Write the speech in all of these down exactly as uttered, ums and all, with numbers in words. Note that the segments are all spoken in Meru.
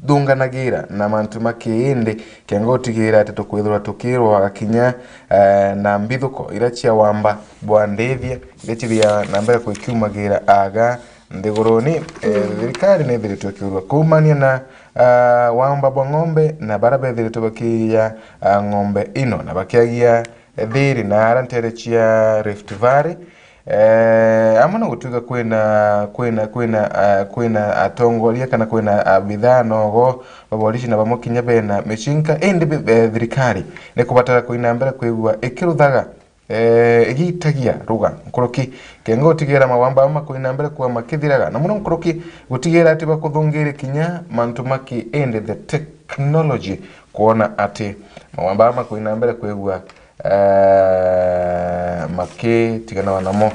thunganagira na mantu ma kiindi, kenga gutigira ati tukwithirwa tukirwaga kinya, eh, na mbithuko iria cia wamba bwa ndithia, iria cithiaga na mbere kwikiumagira aga nthiguruni. Eh, thirikari ni ithiritwe ikiurua kuumania na, ah, wamba bwa ng'ombe na bara bethiritwe bakiiya, ah, ng'ombe ino na bakiagia thiri na ara ntere cia Rift Valley. Eh, amwe no gutwika kwina, kwina, kwina, ah, kwina atongoria kana kwina abithaa nogo ba borisi na bamwe kinya bena micinka, indi bi-, eh, thirikari ni kubatara kuina mbere kwigua ikiruthaga, eh, igitagia ruga nkuruki, kenga gutigira mawamba ama kuina mbere kwa makithiraga, na muno nkuruki gutigira ati bakuthungiria kinya mantu ma kiindi, the technology, kuona ati mawamba ama kuina mbere kwigua, eh, makitiganawa namo.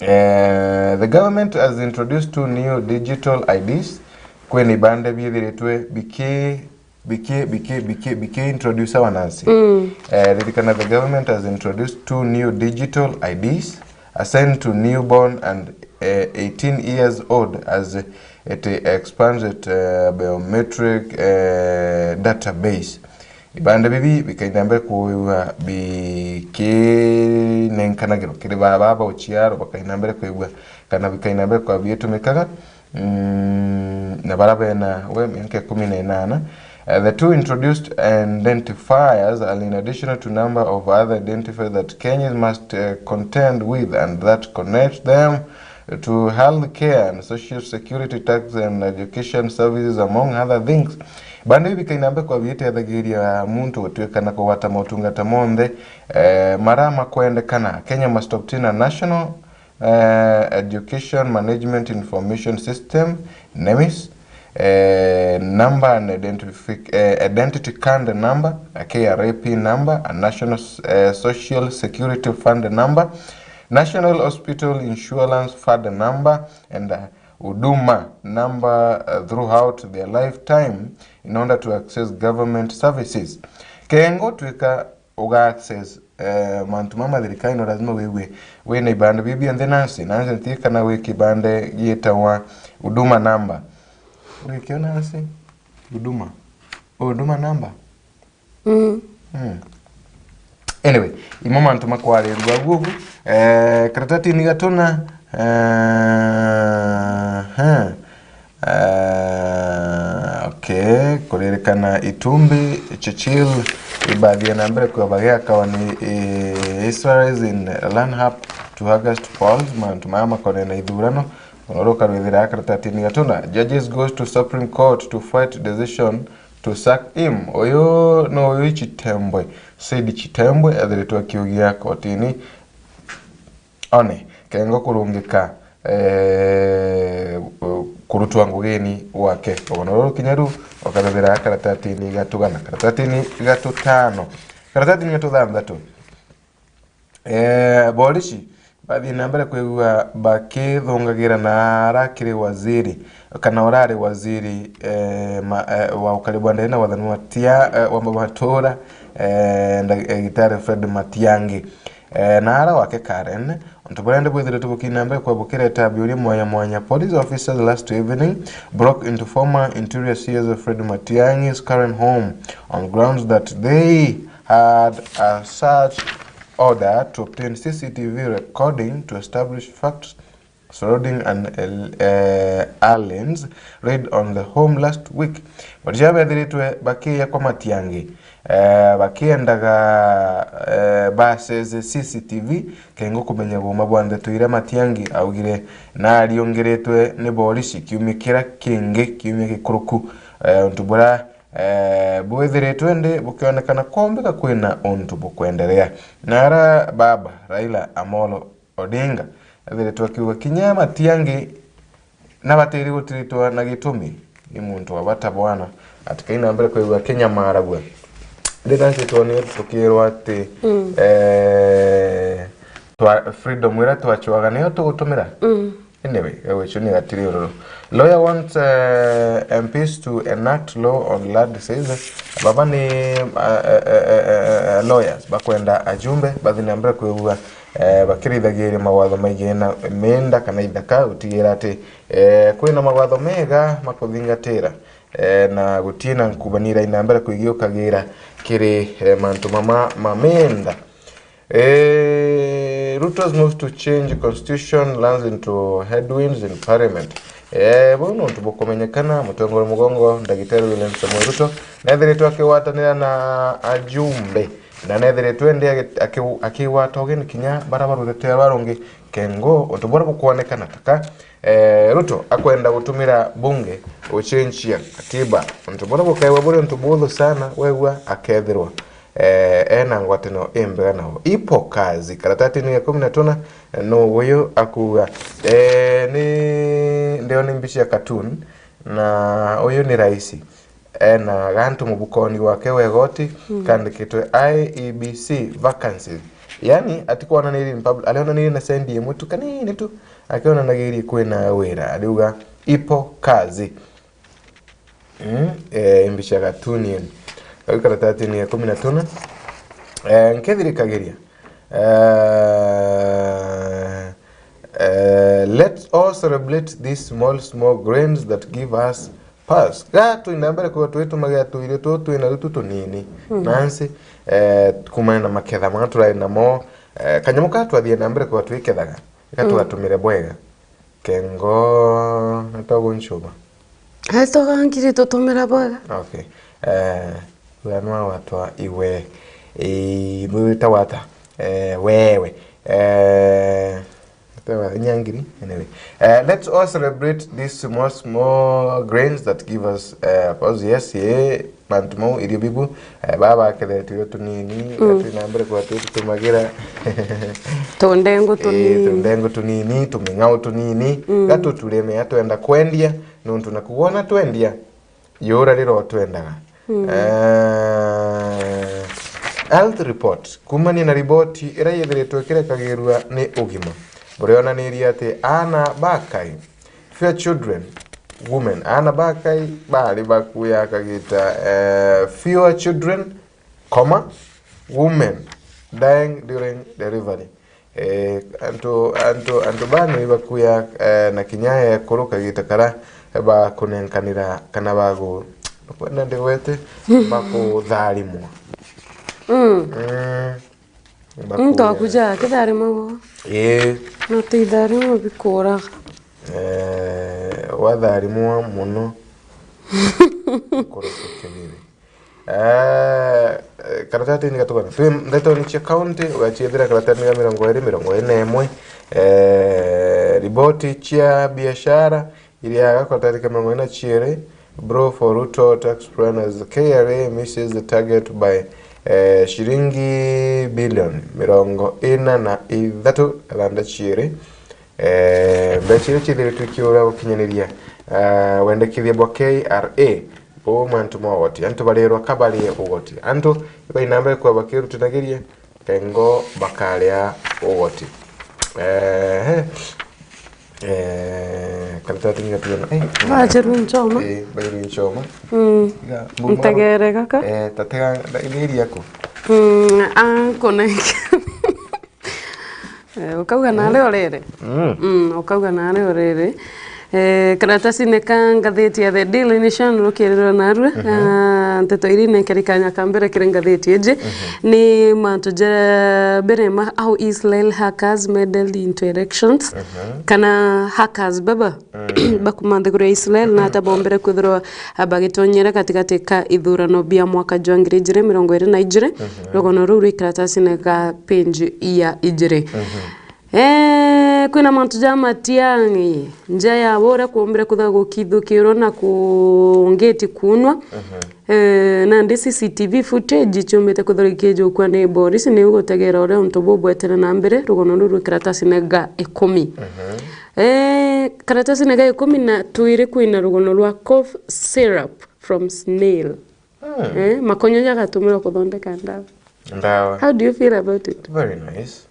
Eh, the government has introduced two new digital I Ds. Kwina ibande biithiritwe biki, biki, biki, biki, biki introduce wanansi. Mm. Eh, ririkana, the government has introduced two new digital I Ds assigned to newborn and, eh, eighteen years old as it expands its, eh, biometric, eh, database. Ibande bibi bikaina mbere kwigua bikinenkanagirwa kiri ba-, baba uciarwa, bakaina mbere kwigua kana bikaina mbere kwa biitumikaga, mm, na bara bena we miaka ikumi na inana. Uh, the two introduced identifiers are in addition to number of other identifiers that Kenyans must, uh, contend with and that connect them to health care and social security tax and education services, among other things. Bande ibi bikaina mbere kwa biitethagiria muntu gutuika na kugwata motungata monthe, eh, mara makwendekana. Kenya must obtain a national, eh, education management information system, nemis, eh, number and identific-, eh, identity card number, a K R A P number, a national s-, eh, social security fund number, national hospital insurance fund number, and, uh, huduma number, uh, throughout their lifetime in order to access government services. Kengo twika uga access, eh, mantu ma mathirikari, no lazima wigue wina ibande biu bionthe nansi, nansi nti kana wi kibande gietawa huduma number. Urikiona nansi? Huduma. Huduma number? Mm. Mm. Anyway, imo mantu makwarirua agu ugu. Eh, karatatini gatuna, eh, eh, eh, okay, kuririkana Itumbi, Churchill, ibathie na mbere kwa bagiakawa ni, eh, Israel in run up to August polls, mantu maya makonene na ithurano, unoruka rwithira karatatini gatuna, judges goes to Supreme Court to fight decision to sack him. Uyu no uyu Chitembwe, Said Chitembwe, ethiritwe akiugia kotini one kengo kurungika, eh, kurutwa ngugini gwake. Rugano ruru kinya ru ukarethera karatatini gatugana, karatatini gatutano, karatatini gatuthanthatu. Eh, borisi bathii na mbere kwigua bakithungagira na ara kiri waziri, kana urari waziri, eh, ma-, eh, wa ukari bwa ndene na wathani wa tia-, eh, wa matura, eh, nda-, eh, Gitari Fred Matiang'i. Eh, na ara wake Karen, untu buria ndi bwithiritwe bukina mbere kwa bukireta biuria mwanya mwanya. Police officers last evening broke into former Interior C S Fred Matiang'i's current home on grounds that they had a search order to obtain C C T V recording to establish facts surrounding an, uh, alien's raid on the home last week. But ja bethiritwe bakiya kwa Matiang'i, eh, bakiendaga, eh, bases C C T V kengo kumenya buma bwa ndeto iria Matiang'i augire na ariungiritwe ni borisi kiumia kiria kingi, kiumia gikuruku, eh, untu buria eh, bwithiritwe ndi bukionekana kwombika kwina untu bukwenderea. Na ara baba Raila Amolo Odinga ethiritwe akiuga kinya Matiang'i nabatiri gutiritwa na gitumi ni muntu wa bata bwana, ati kaina mbere kwigua kinyamaragua. Ndi na ntitwa ni tukirwa ati, mm, eh, twa, freedom iria twachwaga niyo tugutumira. Mm. Anyway, ewe icio ni gatiri ururu. Lawyer wants, eh, M Ps to enact law on land sales. Baba ni, eh, eh, eh, eh, eh, lawyers bakwenda ajumbe bathi na mbere kwigua eh, bakirithagiria mawatho maigii na mienda kana ithaka, gutigira ati, eh, kwina mawatho mega makuthingatira, eh, na gutina nkubanira ina mbere kwigiukagira kiri, eh, mantu mama ma mienda. Eh, Ruto's move to change constitution runs into headwinds in parliament. Eh, buu ni untu bukumenyekana, mutongoria mugongo Ndagitari William Samoei Ruto nethiritwe akigwatanira na ajumbe, na nethiritwe indi agi-, aki-, akigwata ugeni kinya bara barutete barungi kengo, untu buria bukwonekana taka, eh, Ruto akwenda gutumira bunge gucenjia katiba, untu buria bukaigwa buri untu buuthu sana, wegua akethirwa eh, ena ngwataniro imbega nao. Ipo kazi, karatatini ya kumi na tuna, eh, no uyu akuuga, eh, ni, ndio ni mbica ya cartoon, na uyu ni raisi. Ena gantu mubukoni gwake wa igoti, mm, kandikitwe I E B C vacancies. Yani, atikwonanirie in public, alionanirie na sendi imwe tu kanini tu, akionanagirie kwina wira, ariuga, "Ipo kazi." Mm, eh, imbi cia gatuni eni. Kau karatatini ya kumi na tuna. Eh, nkethirikagiria. Eh, eh, let's all celebrate these small, small grains that give us pulse. Ga twina mbere kwa twitumagira tuirio tu twina rutu tunini. Mm. Nansi, eh, kumana na maketha manga turai namo. Eh, kanyamu ka twathie na mbere kwa twikethaga. Ga, mm, tugatumire bwega. Kengo, natogunchuba. Aitoga nkiri tutumira bwega. Okay. Eh, we nwa watwa iwe. I, mwita wata. Eh, wewe. Eh, tawa nyangiri. Anyway. Eh, let's all celebrate these small, small grains that give us, eh, pause. Yes, eh, mantu mau, irio bibu, eh, baba bakethe tuirio tunini, mm, gatwi na mbere kwa twi tutumagira. Tundengu, eh, tunini. Tundengu tunini, tuming'au tunini, mm, gatuturemea twenda kwendia, nontu na kuwona twendia, yura riro twendaga. Mm. Eh, health report, kumania na riboti ira yithiritwe ikirekagirua ni ugima, burionanirie ati ana bakai, fewer children, women, ana bakai bari bakuya kagita, eh, fewer children, comma, women dying during delivery. Eh, antu, antu, antu banu ibakuya, eh, na kinya ekuru kagita kara bakunenkanira kana bagu-, kwenda ndigwete, bakutharimwa. Mm. Mm. Muntu akuja akitharimagwa. Ii. No ti itharimo bikuraga. Eh, watharimwa muno. Kurukukirire. Eh, karatatini gatugana. Twi ndeto ni cia county, ugaciethira karatatini ga mirongo iri, mirongo iri na imwe. Eh, riboti cia biashara, iria gakotarika mirongo ina ciiri, bro for Ruto tax planners, K R A misses the target by, eh, shilingi bilioni mirongo ina na ithatu, karanda ciiri. Eh, mbeca iria ciithiritwe ikiura gukinyaniria, eh, wendekithia bwa K R A, bo mantu ma ugoti. Antu barirwa ka barie ugoti. Antu ibainambe kwa bakirutinagiria, kengo bakaria ugoti. Eh, eh, karatathi ni gatuona. Eh, Bacherwa nchoma. Eh, bairwa nchoma. Mm. Iga, mbu-, Ntegere gaka. Eh, tatega, nda-, iri aku. Mm, ah, connect. Eh, ukauga nare orere. Mm. Mm, ukauga nare orere. Eh, karatasine ka ngatheti ya The Daily Nation rukirirwa narua, mhm, ah, nteto iria inenkerikanya ka mbere kiri ngatheti iji, mhm, ni mantu ja mbere ma how Israel hackers meddled into elections, mhm, kana hackers baba, mm, bakuma nthiguru ya Israel na ata bombere kwithirwa, ah, bagitonyera katigati ka ithurano bia mwaka jwa ngiri ijiri mirongo iri na ijiri, mhm, rugono ruu rwi karatasine ga page ya ijiri. Mhm. Eh, kwina mantu ja Matiang'i, nja ya uria kuombire kwithirwa gukithukirwa na ku-, ngeti kuunwa. Mhm. Eh, nandi C C T V footage ciumbite kwithirwa ikijukua ni borisi, niu gutegera uria untu bubwetere na mbere, rugono ruru rwi karatasine ga ikumi. Mhm. Eh, karatasine ga ikumi na twiri kwina rugono rwa cough syrup from snail. Hmm. Eh, makonyo jagatumirwa kuthondeka ndawa. Ndawa. How do you feel about it? Very nice.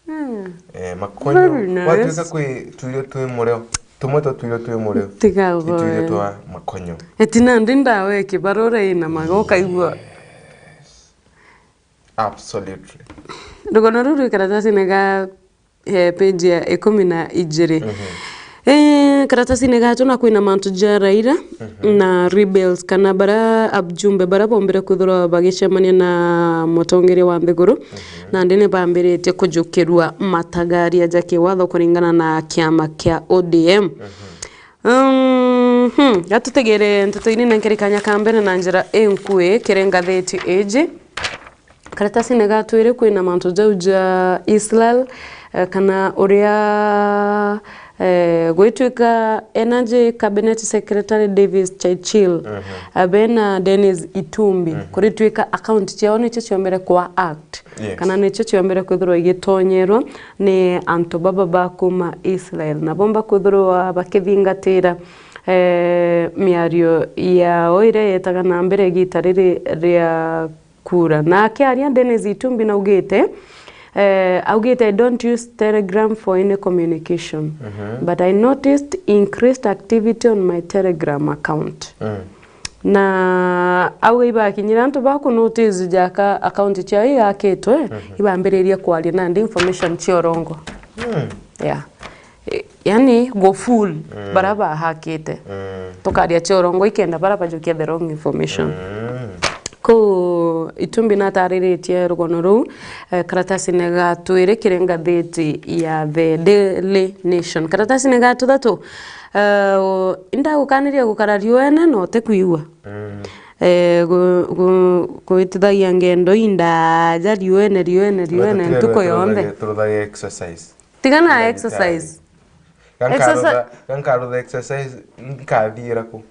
Ah. Eh, makonyo. Very nice. Gwatuika kwi tuirio twi murio, tumwe twa tuirio twi murio. Tiga uboe. Ituirio twa makonyo. Eti nandi ndawa ikibarura ina maga ukaigua. Yes. Absolutely. Rugono ruu rwi karatasine ga, eh, page ya ikumi na ijiri. Eh, karatasine gatu na kwina mantu ja Raila na rebels, kana bara abjumbe bara bombire kwithirwa bagicemania na mutongeria wa nthiguru, nandi ni bambiritie kujukirua matagaria ja kiwatho kuringana na kiama kia O D M. Um, hmm, gatutegere nteto ini na nkiri kanya ka mbere na njira inkui kiri ngathiti iji. Karatasine ga twiri kwina mantu jau ja Israel, eh, kana uria, eh, gwitwika Energy Cabinet Secretary Davis Chaichil, abe na Dennis Itumbi, kuritwika account ciao nicio ciombere kwa hacked, yes, kana nicio ciombere kwithirwa igitonyerwa ni antu baba ba kuma Israel, na bomba kwithirwa bakithingatira, eh, miario yao iria yetaga na mbere igita riri ria kura. Na akiaria, Dennis Itumbi naugite, eh, augite, "I don't use Telegram for any communication, but I noticed increased activity on my Telegram account." Na auga ibakinyire antu ba ku notice jaka account ciao igakitwe, ibambiririe kwaria nandi information cia urongo. Yeah. E, yani, go full bara bahakite. Tukaria cia urongo ikenda bara bajukia the wrong information. Ku Itumbi natariritie rugono ruu, eh, karatasine ga twiri kiri ngathiti ya The Daily Nation. Karatasine ga tuthatu, eh, o, indagukaniria gukara riuene na utikwigua. Eh, gu-, gu-, gwitithagia ngendo indaja riuene, riuene, riuene, ntuku yonthe. Turuthage exercise. Tiga na exercise. Gankarutha, gankarutha exercise, nkathiira ku?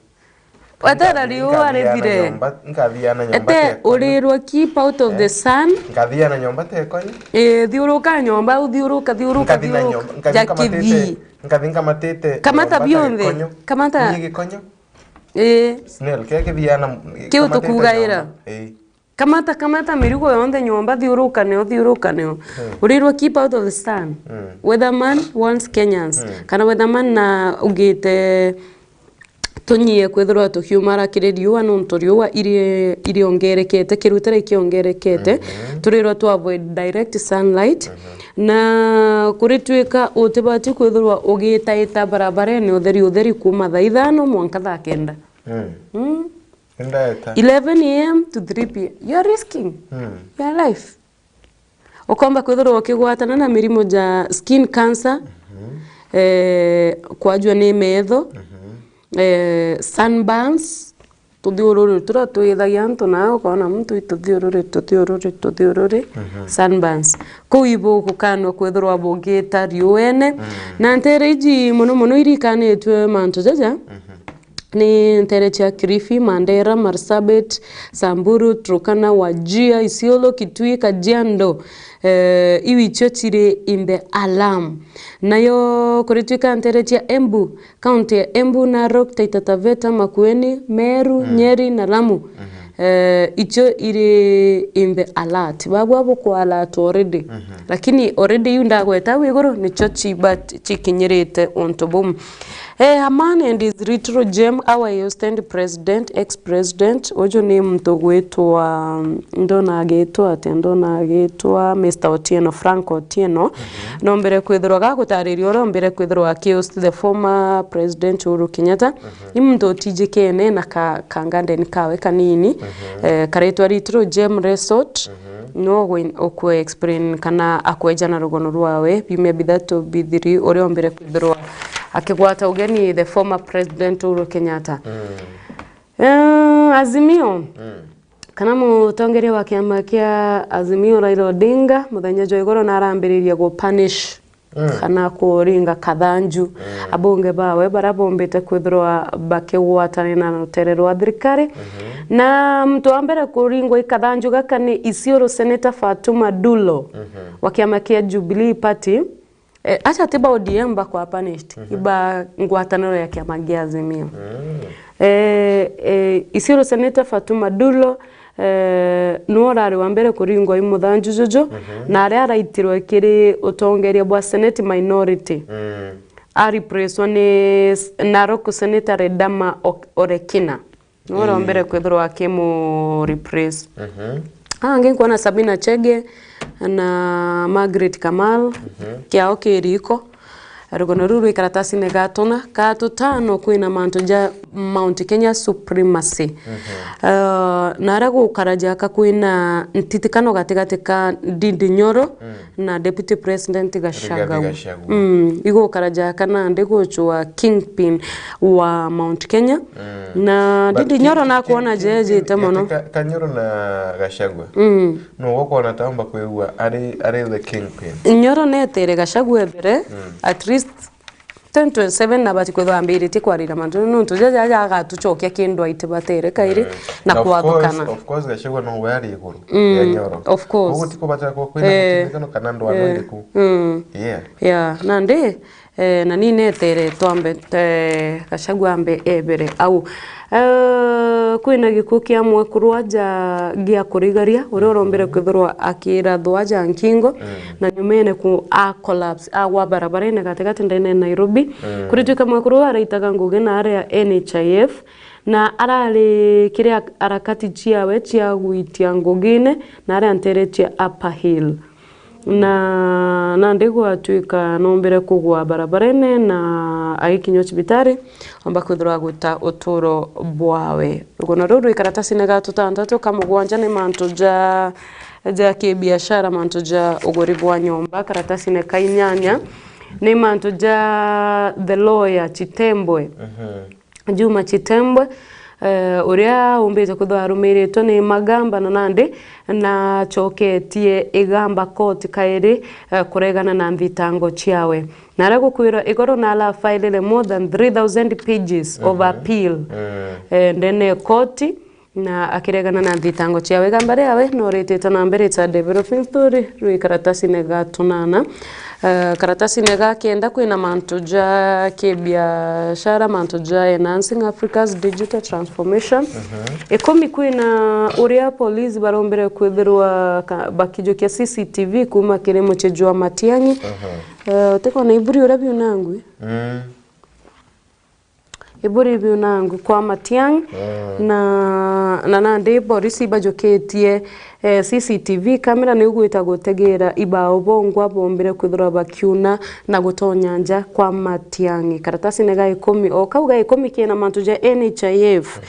Wetera riua rithire. Nkathiana nyomba, nkathiana nyomba. Ete urirwa keep out of the sun. Nkathiana nyomba tekonye. Eh, thiuruka nyomba, uthiuruka, thiuruka, thiuruka. Nkathi nkamatite. Kamata bionthe. Kamata. Ni gikonyo. Eh. Snail, ke kithiana. Kiu tukugaira. Eh. Kamata, kamata mirigo yonthe nyomba, thiuruka nio, thiuruka nio. Urirwa keep out of the sun. Weatherman warns Kenyans. Kana Weatherman na ugite tunyie kwithirwa tukiumara kiri riua, nontu riua iri-, iriongerekete, kirutira ikiongerekete. Turirwa tu avoid direct sunlight. Na kuritwika utibati kwithirwa ugitaita barabarene utheri, utheri kuma thaa ithano mwanka thaa kenda. Mm. Ndaeta. Eleven a m to three p m. You are risking your life. Ukomba kwithirwa ukigwatana na mirimo ja skin cancer, eh, kwajua ni metho, eh, sunburns, tuthiururi turia twithagia antu, na ukona muntu ituthiururi, tuthiururi, tuthiururi, sunburns. Kuu ibugukanwa kwithirwa bugita riuene. Na ntere iji mono mono irikanitwe mantu jaja. Ni ntere cia Kilifi, Mandera, Marsabit, Samburu, Turkana, Wajir, Isiolo, Kitui, Kajiado, eh, iu icio ciri in the alarm. Nayo kuritwika ntere cia Embu, kaunti ya Embu, Narok, Taita Taveta, Makueni, Meru, Nyeri na Lamu, eh, icio iri in the alert. Babua bukwa alert already. Lakini already iu ndagweta au iguru nicio ciba cikinyirite untu buu. Eh, a man and his little gem, our esteemed president, ex-president, uju ni muntu gwitwa, ndona agitwa atia, ndona agitwa Mister Otieno, Frank Otieno. Nombere kwithirwa gagutariria uria ombere kwithirwa aki host the former president Uhuru Kenyatta. Ni muntu utijikene na ka, ka garden kawe kanini. Eh, karitwa Little Gem Resort. No gwe ukwe explain kana akweja na rugono rwawe biumia bithatu bithiri uria ombere kwithirwa akigwata ugeni the former president Uhuru Kenyatta. Eh, Azimio, kana mutongeria wa kiama kia Azimio Raila Odinga, muthenya jwa igoro narambiriria gu punish kana kuringa kathanju abunge bawe bara bombite kwithirwa bakigwatana na rutere rwa thirikari. Na muntu wa mbere kuringwa i kathanju gaka ni Isiolo Senator Fatuma Dulo wa kiama kia Jubilee Party. Eh, acha ti ba O D M bakwa punished, iba ngwataniro ya kiama gia Azimio. Eh, eh, Isiolo Senator Fatuma Dulo, eh, niwe urari wa mbere kuringwa i muthanju juju, na aria araitirwe kiri utongeria bwa Senate minority. A replacewa ni s-, Narok Senator Redama Ok-, Orekina. Niwe uria wa mbere kwithirwa akimu replace. Angi nkwona Sabina Chege na Margaret Kamal, kiao kiri iko. Rugono ruu rwi karatasine ga tuna, ga tutano kwina mantu ja Mount Kenya supremacy. Uh, na aria gukara jaka kwina ntitikano gatigati ka Ndindi Nyoro na Deputy President Gachagua. Gachagua. Mm, igukara jaka nandi gucwa kingpin wa Mount Kenya. Na Ndindi Nyoro nakwona jejite mono. Ka-, Kanyoro na Gachagua. Mm. No ukwona taumba kwigua ari, ari the kingpin. Nyoro netere Gachagua ebere, at least twenty twenty-seven nabati kwithwa ambiritie kwarira mantu, nontu jaja jagatucokia kindu aite batere kairi na kwathukana. Of course, Gachagua no we ari iguru ya Nyoro. Of course. Koguo tikubatira kwa kwina mutinda kana ndwano iriku. Mm. Yeah. Yeah, nandi, eh, na ni netere twambe, eh, Gachagua ambe ebere au. Eh, kwina gikuo kia mwekuru aja gia kurigaria, uria urombire kwithirwa akirathwa aja nkingo, na nyumene ku a collapse, agwa barabarene gatigati ndene ya Nairobi. Kuritwika mwekuru araitaga ngugi na aria N H I F, na arari kiria harakati ciawe cia gwitia ngugine na aria ntere cia Upper Hill. Na nandi gwatwika noombire kugwa barabarene na agikinywa cibitari, omba kwithirwa aguta uturo bwawe. Rugono ruu rwi karatasine ga tutantatu, ka mugwanja ni mantu ja, ja kibiashara, mantu ja uguri bwa nyomba. Karatasine ka inyanya ni mantu ja the lawyer Chitembwe. Juma Chitembwe, eh, uria umbite kwithwa arumiritwe ni Magamba na nandi nacoketie Igamba court kairi, eh, kuregana na nthitango ciawe. Na aria gukwirwa igoro na arafailire more than three thousand pages of appeal, eh, ndene ya court, na akiregana na nthitango ciawe. Igamba riawe no ritite na mbere, it's a developing story, rwi karatasine ga tunana. Eh, karatasine ga kenda kwina mantu ja kibiashara, mantu ja enhancing Africa's digital transformation. Ikumi kwina uria polisi barombire kwithirwa ka-, bakijukia C C T V kuma kiri mucii jwa Matiang'i. Eh, utikona iburi uria biunangwi? Mm. Iburi biunangwi kwa Matiang'i, na, na nandi borisi ibajukitie, eh, C C T V camera niu gwita gutegera ibao bongwa bombire kwithirwa bakiuna na gutonya nja kwa Matiang'i. Karatasine ga ikumi, o kau ga ikumi kina mantu ja N H I F.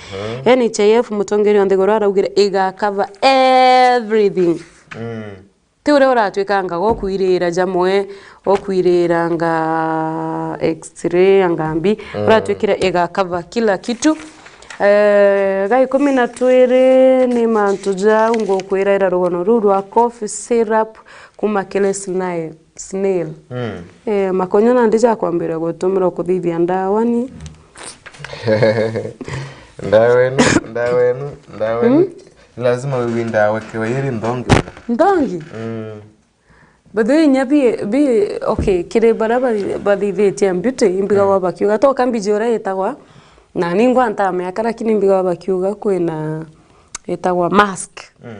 N H I F, mutongeria wa nthiguru araugire iga cover everything. Mm. Ti uria uratwikanga gokwirira jamwe, okwirira anga X-ray, anga mbi, uratwikire iga cover kila kitu. Eh, ga ikumi na twiri ni mantu jau ngukwira ira rugono ruu rwa cough syrup kuma kiri snail, snail. Mm. Eh, makonyo nandi jakwambira gutumirwa kuthithia ndawa ni. Ndawa inu, ndawa inu, ndawa inu. Lazima wiwi ndawa kiwa iri nthongi. Nthongi? Mm. By the way, inya bi, bi, okay, kiri baria ba-, bathithitie beauty, imbigagwa bakiuga, toka mbiji uria itagwa, na ningwa ntamea ka, lakini imbigagwa bakiuga kwina itagwa mask. Mm.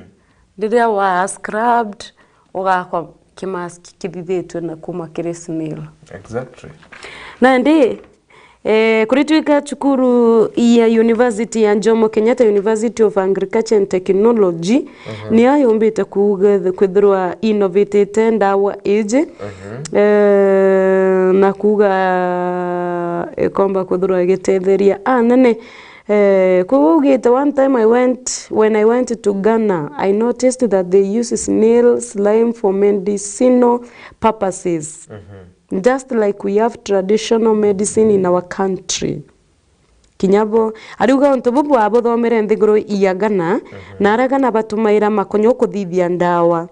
Riria wa scrubbed, ugakwa kimask kithithitwe na kuma kiri snail. Exactly. Nandi, eh, kuritwika cukuru ya University ya Jomo Kenyatta, University of Agriculture and Technology, niyo yumbite kuuga th-, kwithirwa innovatite ndawa iji, eh, na kuuga ikomba kwithirwa igitetheria anene. Eh, kuu augite, "One time I went, when I went to Ghana, I noticed that they use snail slime for medicinal purposes, just like we have traditional medicine in our country." Kinya bo, ariuga untu bubu abuthomere nthiguru ya Ghana, na aria Ghana batumaira makonyo kuthithia ndawa. Mm.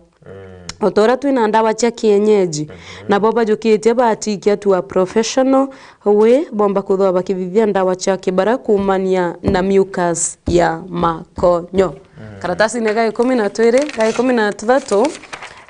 O ta uria twina ndawa cia kienyeji, nabo bajukitie batikia to a professional way, bomba kwithirwa bakithithia ndawa cia kibara kuumania na mucus ya makonyo. Mm. Karatasine ga ikumi na twiri, ga ikumi na tuthatu,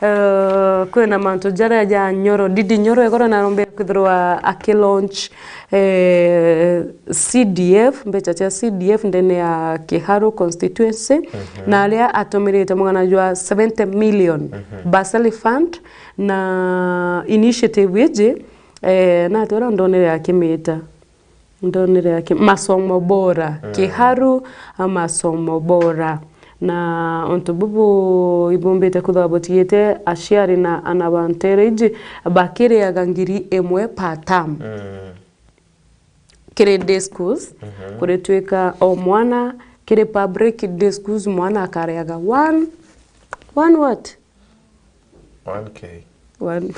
eh, kwina mantu jaria ja Nyoro, Ndindi Nyoro igoro narombire kwithirwa aki launch eh, C D F, mbeca cia C D F ndene ya Kiharu constituency, na aria atumirite mugana jwa seventy million bursary fund, na initiative iji, eh, na atia uria ndonere akimita, ndonere aki-, masomo bora, Kiharu a masomo bora. Na untu bubu ibumbite kwithirwa butigite aciari na ana ba nteere iji bakiriaga ngiri imwe per term. Mm. Kiri day schools, mhm, kuritwika o mwana, kiri public day schools, mwana akariaga one, one what? One K. One,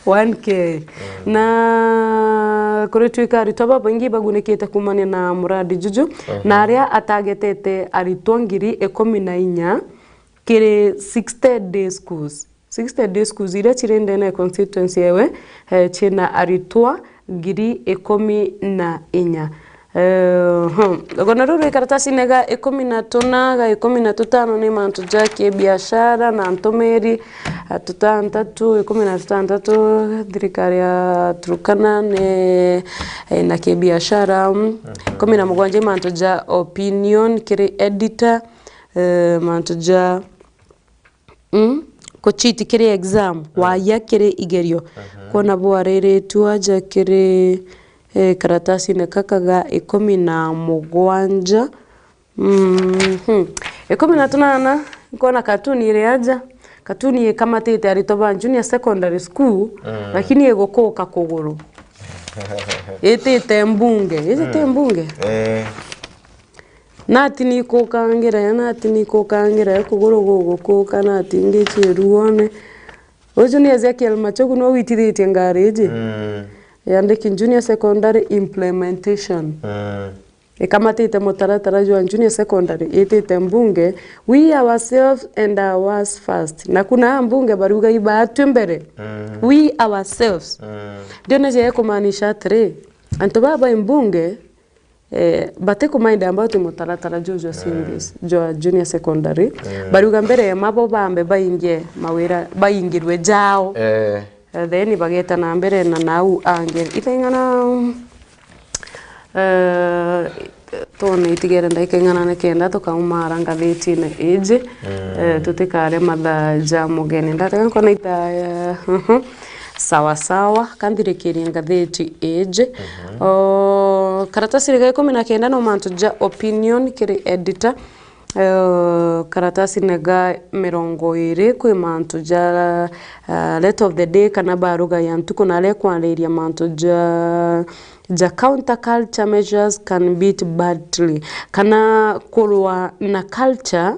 one K. Mm. Na kuritwika aritwa babaingi bagunikite kumania na muradi juju, mhm, na aria atagetete aritwa ngiri ikumi na inya kiri sixty day schools. Sixty day schools iria ciri ndene ya constituency yewe, eh, ciina aritwa ngiri ikumi na inya. Eh, hmm. Rugano ruu rwi karatasine ga ikumi na tuna, ga ikumi na tutano ni mantu ja kibiashara na ntumiri, a tutantatu, ikumi na tutantatu, thirikari ya Turkana ni, eh, na kibiashara, mm, ikumi na mugwanja i mantu ja opinion kiri editor, eh, mantu ja Mm, kucheat kiri exam, mm, waia kiri igerio. Mhm. Kwona bwariritue aja kiri, eh, karatasine kaka ga ikumi na mugwanja. Mhm. Ikumi na tunana, nkwona katuni iri aja. Katuni ikamatite aritwa ba junior secondary school, mm, lakini igukuka kuguru. Itite mbunge. Iji ti, mm, mbunge? Eh. Nati nikukangira, nati nikukangira, kuguru gugukuka, nati ngichi ruone. Uju ni Ezekiel Machogu no witithitie ngari iji. Mm. Yandiki junior secondary implementation. Mm. Ikamatite mutaratara jwa junior secondary, itite mbunge, we ourselves and ours first. Na kuna mbunge baruga ibaatwi mbere. Mm. We ourselves. Mm. Ndiona je kumaanisha atiri, antu baba mbunge, eh, batikumind about mutaratara juu jwa, mm, C B S, jwa junior secondary. Mm. Bariuga mbere mabo bambe baingie mawira, baingirwe jao. Eh. Eh, then bageta na mbere na nau ange. Itaing'ana, eh, twone itigere ndagika ing'ana ni kenda tukaumara ngathitine iji. Mm. Eh, tutikare mathaa ja mugeni. Ndatega nkona itaya. Mhm. Sawa sawa, kanthirikirie ngathiti iji. Mhm. O, karatasi riga ikumi na kenda no mantu ja opinion kiri editor. Eh, karatasi nega mirongo iri kwi mantu ja, eh, letter of the day kana baruga ya ntuku na aria kwariria mantu ja, ja counter culture measures can beat badly kana kurwa na culture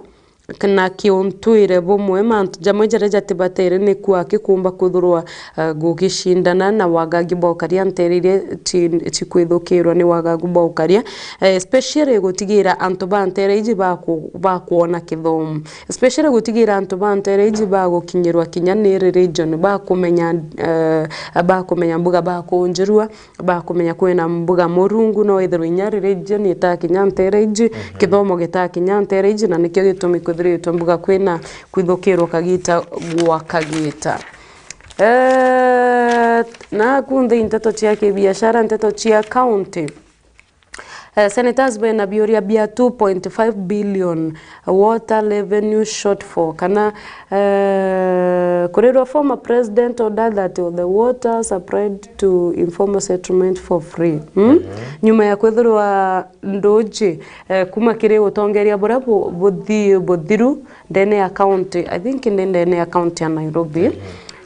na kiuntwire bumwe, mantu jamwe jaria jatibatere ni kuaki kumba kwithirwa, eh, gugicindana na wagagu bwa ukaria nteere iria ci-, cikwithukirwa ni wagagu bwa ukaria, eh, especially gutigira antu ba nteere iji baku-, bakwona kithomo, especially gutigira antu ba nteere iji bagukinyirwa kinya ni religion, bakumenya, eh, bakumenya mbuga bakunjirua, bakumenya kwina mbuga Murungu, no withirwe inya religion itakinya nteere iji, mhm, kithomo gitakinya nteere iji, na nikio gitumi kwithiritwe mbuga kwina kwithukirwa kagita gwa kagita. Eh, naku nthi nteto cia kibiashara, nteto cia county. Eh, senators bena biuria bia two point five billion water revenue shortfall, kana, eh, kurirwa former president order that the water supplied to informal settlement for free. Hmm? Mhm. Nyuma ya kwithirwa nduji, eh, kuma kiri utongeria buria bu-, buthi-, buthiru ndene ya county, I think ni ndene ya county ya Nairobi. Mhm.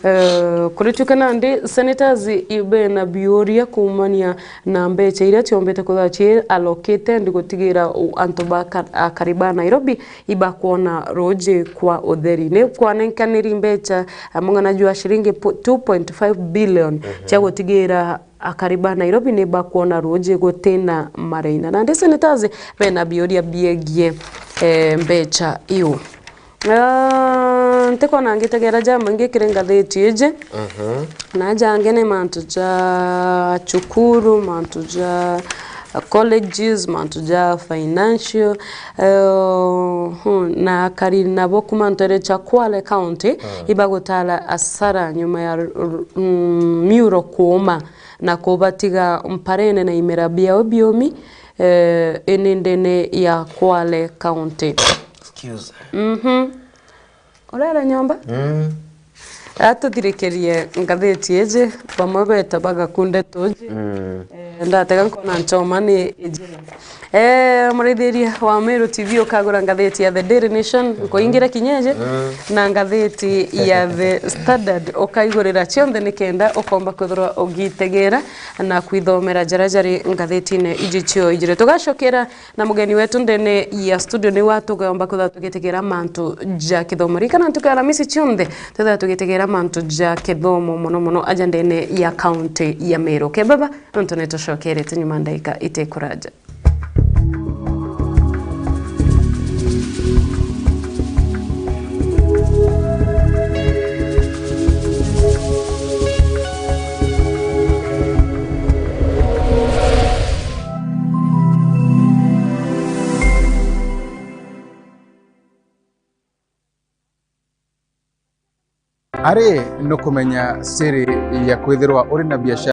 Eh, kurituka nandi senators i-, bena biuria kuumania na mbecha iria ciombete kwithirwa ci allocated gutigira u-, antu ba ka-, akari ba Nairobi ibakwona ruuji kwa utheri. Ni kwanenkaniri mbecha, eh, mung'ana jwa shilingi pu-, two point five billion, mhm, cia gutigira akari ba Nairobi ni bakwona ruuji gutina mareina. Nandi senators bena biuria biegie, eh, mbecha iu. Ah, ntikwona ngitegera jamaingi kiri ngathiti iji. Mhm. Na jangi ni mantu ja cukuru, mantu ja colleges, mantu ja financial, eh, hmm, na akari nabo kuma ntere cha Kwale County, mm, ibagutara asara nyuma ya r-, r-, mm, miuro kuuma na kubatiga mparene na imera biao biumi, eh, ini ndene ya Kwale County. Excuse. Mhm. Urere nyomba? Mm. Atuthirikirie ngathiti iji, bamwe beta bagakunde tuji. Mm. Eh, ndatega nkona nchoma ni iji. Eh, muraithiria wa Meru T V ukagura ngatheti ya The Daily Nation, nkuingira kinyeje, na ngatheti ya The Standard ukaigurira cionthe nikenda ukomba kwithirwa ugitegera na kwithomera jaria jari ngatheti-ini iji cio ijiri. Tugacokera na mugeni wetu ndene ya studio niwe atugomba kwithirwa tugitegera mantu ja kithomo. Ririkana ntuku ya Aramisi cionthe twithirwa tugitegera mantu ja kithomo mono mono aja ndene ya kaunti ya Meru. Kebaba, nontu nitucokerete nyuma ndaika itikuraja. Ari nukumenya siri ya kwithirwa uri na biashara?